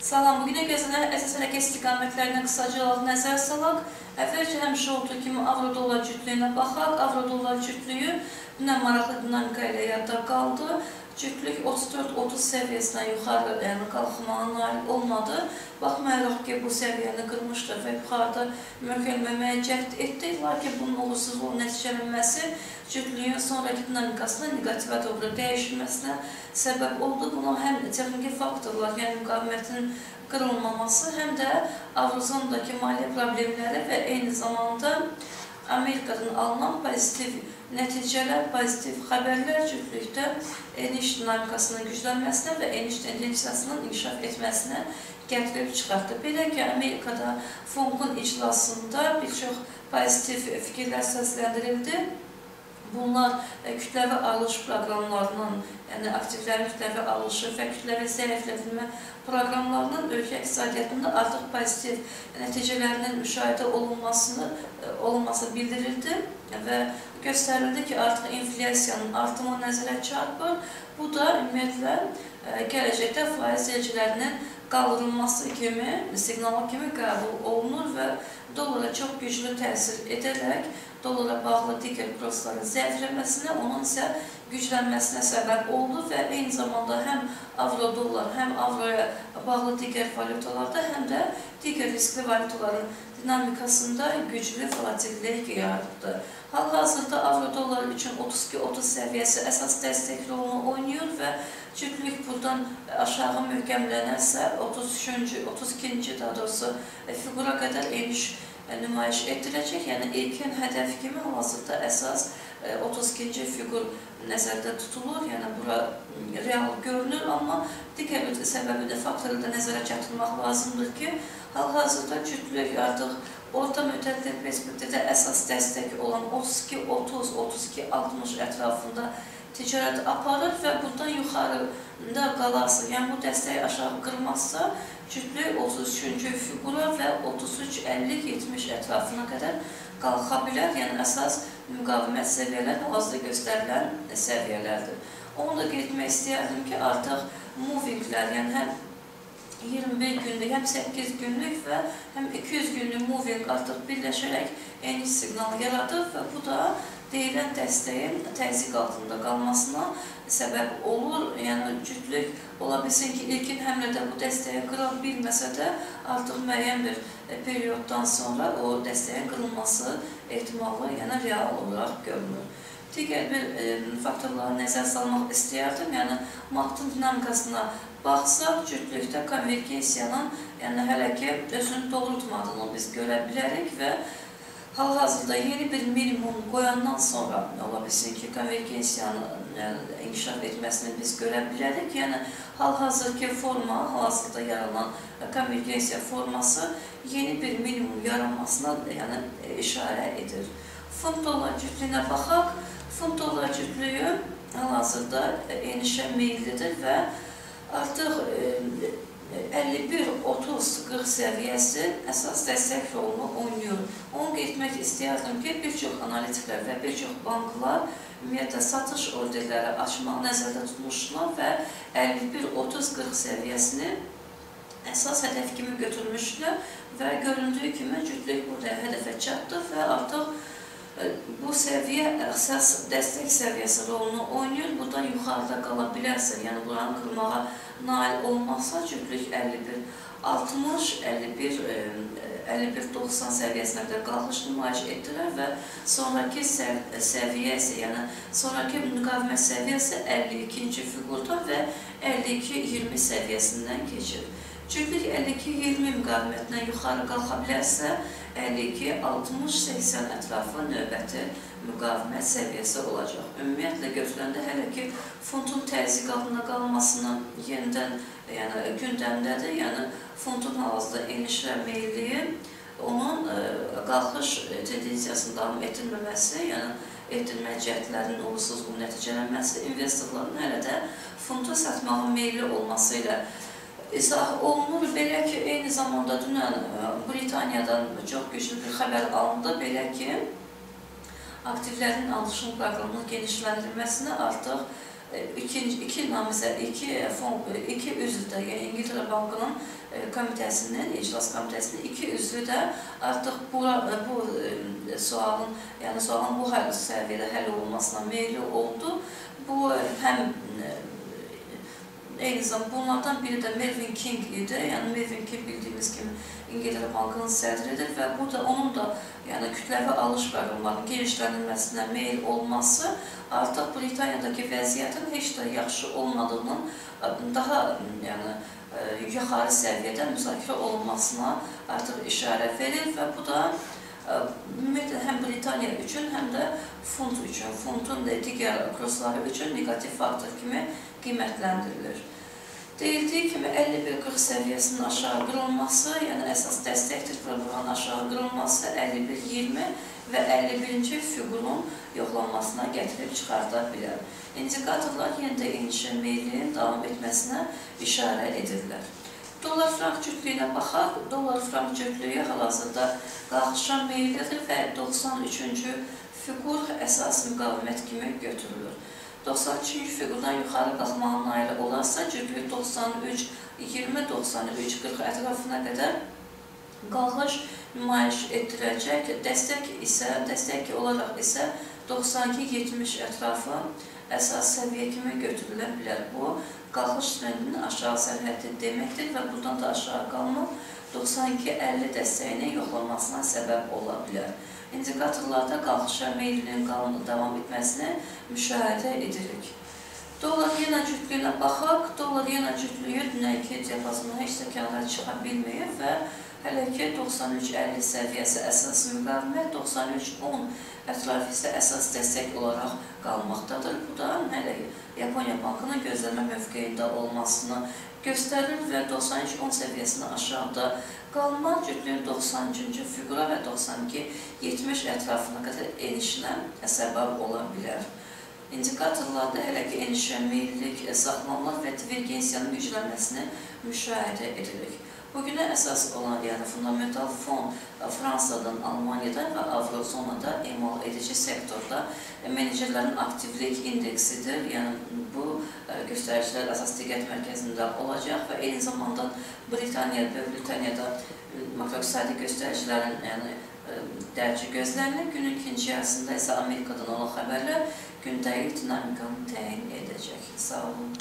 Salam, bugünə gözlənilən əsas hərəkət istiqamətlərinə qısaca olaraq nəzər salaq. Əvvəlcə həmişə olduğu kimi avro-dollar cütlüyünə baxaq. Avro-dollar cütlüyü dünən maraqlı dinamika ilə yadda qaldı. Cütlük 34-30 səviyyəsindən yuxarı, yəni qalxmağa nail olmadı. Baxmayaraq ki, bu səviyyəni qırmışdı və yuxarıda möhkəmləməyə cəhd etdi. Lakin bunun uğursuzluğun nəticələnməsi cütlüyün sonraki dinamikasının neqativə doğru dəyişilməsinə səbəb oldu. Buna həm texniki faktorlar, yəni müqavimətin qırılmaması, həm də Avrozonadakı maliyyə problemləri və eyni zamanda Amerikadan alınan pozitiv nəticələr, pozitiv xəbərlər cütlükdə eniş dinamikasının güclənməsinə və eniş tendensiyasının inkişaf etməsinə gətirib çıxartdı. Belə ki, Amerikada fondun iclasında bir çox pozitiv fikirlər səsləndirildi. Bunlar kütləvi alış proqramlarının, yəni aktivlərin kütləvi alışı və kütləvi zəiflədilmə proqramlarının ölkə iqtisadiyyatında artıq pozitiv nəticələrinin müşahidə olunması bildirildi və göstərildi ki, artıq inflyasiyanın artımı nəzərə çarpır. Bu da ümumiyyətlə gələcəkdə faiz rejimlərinin qaldırılması kimi, siqnalı kimi qəbul olunur və dollara çox güclü təsir edərək dollara bağlı digər kursların zəifləməsinə, onun isə güclənməsinə səbəb oldu və eyni zamanda həm avro-dollar, həm avroya bağlı digər valyutalarda, həm də digər riskli valyutaların dinamikasında güclü volatillik yaratdı. Hal-hazırda avro-dollar üçün 32-30 səviyyəsi əsas dəstək rolunu oynayır və cütlük buradan aşağı möhkəmlənərsə 33-cü, 32-ci daha doğrusu fiqura qədər eniş nümayiş etdirəcək. Yəni ilkin hədəf kimi hal-hazırda əsas 32-ci fiqur nəzərdə tutulur. Yəni bura real görünür, amma digər bir səbəbi də, faktoru da nəzərə çatdırmaq lazımdır ki, hal-hazırda cütlük artıq orta müddətli perspektivdə əsas dəstək olan 32-30, 32-60 ətrafında ticarət aparır və buradan yuxarıda qalarsa, yəni bu dəstəyi aşağı qırmazsa, cütlük 33-cü fiqura və 33-50-70 ətrafına qədər qalxa bilər. Yəni əsas müqavimət səviyyələr hal-hazırda göstərilən səviyyələrdir. Onu da qeyd etmək istəyərdim ki, artıq movinglər, yəni həm 21 günlük, həm 8 günlük və həm 200 günlük moving artıq birləşərək eniş siqnalı yaradır və bu da deyilən dəstəyin təzyiq altında qalmasına səbəb olur. Yəni cütlük ola bilsin ki, ilkin həmlədə bu dəstəyi qıra bilməsə də artıq müəyyən bir perioddan sonra o dəstəyin qırılması ehtimalı, yəni real olaraq görünür. Digər bir faktorlara nəzər salmaq istəyərdim. Yəni MACD-ın dinamikasına baxsaq, cütlükdə konvergensiyanın, yəni hələ ki özünü doğrultmadığını biz görə bilərik və hal-hazırda yeni bir minimum qoyandan sonra ola bilsin ki, konvergensiyanın inkişaf etməsini biz görə bilərik. Yəni hal-hazırki forma, hal-hazırda yaranan konvergensiya forması yeni bir minimum yaranmasına, yəni işarə edir. Funt dollar cütlüyünə baxaq. Funt dollar cütlüyü hal-hazırda enişə meyillidir və artıq 51-30-40 səviyyəsi əsas dəstək rolunu oynayır. Onu qeyd etmək istəyərdim ki, bir çox analitiklər və bir çox banklar ümumiyyətlə satış orderləri açmağı nəzərdə tutmuşdular və 51-30-40 səviyyəsini əsas hədəf kimi götürmüşdülər və göründüyü kimi cütlük burada hədəfə çatdı və artıq bu səviyyə əsas dəstək səviyyəsi rolunu oynayır. Buradan yuxarıda qala bilərsə, yəni buranı qırmağa nail olmazsa, cütlük 51-60, 51-90 səviyyəsinə qədər qalxış nümayiş etdirər və sonraki səviyyə isə, yəni sonraki müqavimət səviyyəsi 52-ci fiqurda və 52-20 səviyyəsindən keçir. Cütlük 52-20 müqavimətindən yuxarı qalxa bilərsə, 52-60-80 ətrafı növbəti müqavimət səviyyəsi olacaq. Ümumiyyətlə götürəndə hələ ki funtun təzyiq altında qalmasını yenidən, yəni gündəmdədir. Yəni funtun hal-hazırda enişə meyilliyi, onun qalxış tendensiyasını davam etdirməməsi, yəni etdirmə cəhdlərinin uğursuzluğun nəticələnməsi, investorların hələ də funtu satmağa meyilli olması ilə izah olunur. Belə ki, eyni zamanda dünən Britaniyadan çox güclü bir xəbər alındı. Belə ki, aktivlərin alışım proqramının genişləndirilməsinə artıq iki namizəd, iki üzv də, yəni İngiltərə Bankının komitəsinin, iclas komitəsinin iki üzvü də artıq bu sualın, yəni sualın bu səviyyədə həll olunmasına meyilli oldu. Bu həm eyni zamanda bunlardan biri də Mervyn King idi. Yəni Mervyn King bildiyimiz kimi İngiltərə Bankının sədridir və bu da onun da yəni kütləvi alış proqramlarının genişləndirilməsinə meyil olması artıq Britaniyadakı vəziyyətin heç də yaxşı olmadığının daha yəni yuxarı səviyyədə müzakirə olunmasına artıq işarə verir və bu da ümumiyyətlə həm Britaniya üçün, həm də funt üçün, funtun da digər kursları üçün neqativ faktor kimi qiymətləndirilir. Deyildiyi kimi 51,40 səviyyəsinin aşağı qırılması, yəni əsas dəstəkdir və buranın aşağı qırılması 51,20 və 51-ci fiqurun yoxlanmasına gətirib çıxarda bilər. İndikatorlar yenə də enişə meylinin davam etməsinə işarə edirlər. Dollar-frank cütlüyünə baxaq. Dollar-frank cütlüyü hal-hazırda qalxışa meyillidir və 93-cü fiqur əsas müqavimət kimi götürülür. 93-cü fiqurdan yuxarı qalxmağa nail olarsa, cütlük 93,20, 93,40 ətrafına qədər qalxış nümayiş etdirəcək. Dəstək olaraq isə 92,70 ətrafı əsas səviyyə kimi götürülə bilər. Bu, qalxış trendinin aşağı sərhəddi deməkdir və buradan da aşağı qalma 92,50 dəstəyinin yoxlanmasına səbəb ola bilər. İndikatorlarda qalxışa meylinin davam etməsini müşahidə edirik. Dollar-yena cütlüyünə baxaq. Dollar-yena cütlüyü dünənki diapazondan heç də kənara çıxa bilməyib və hələ ki 93,50 səviyyəsi əsas müqavimət, 93,10 ətrafı isə əsas dəstək olaraq qalmaqdadır. Bu da hələ Yaponiya Bankının gözləmə mövqeyində olmasını göstərir və 93,10 səviyyəsinin aşağıda qalma cütlüyün 93-cü fiqura və 92,70 ətrafına qədər enişinə səbəb ola bilər. İndikatorlarda hələ ki enişə meyillilik saxlanılır və divergensiyanın güclənməsini müşahidə edirik. Bugünə əsas olan, yəni fundamental fon Fransadan, Almaniyadan və Avrozonada emal edici sektorda menecerlərin aktivlik indeksidir. Yəni bu göstəricilər əsas diqqət mərkəzində olacaq və eyni zamanda Britaniya, Böyük Britaniyada makroiqtisadi göstəricilərin yəni dərci gözlənilir. Günün ikinci yarısında isə Amerikadan olan xəbərlər gündəlik dinamikanı təyin edəcək. Sağ olun.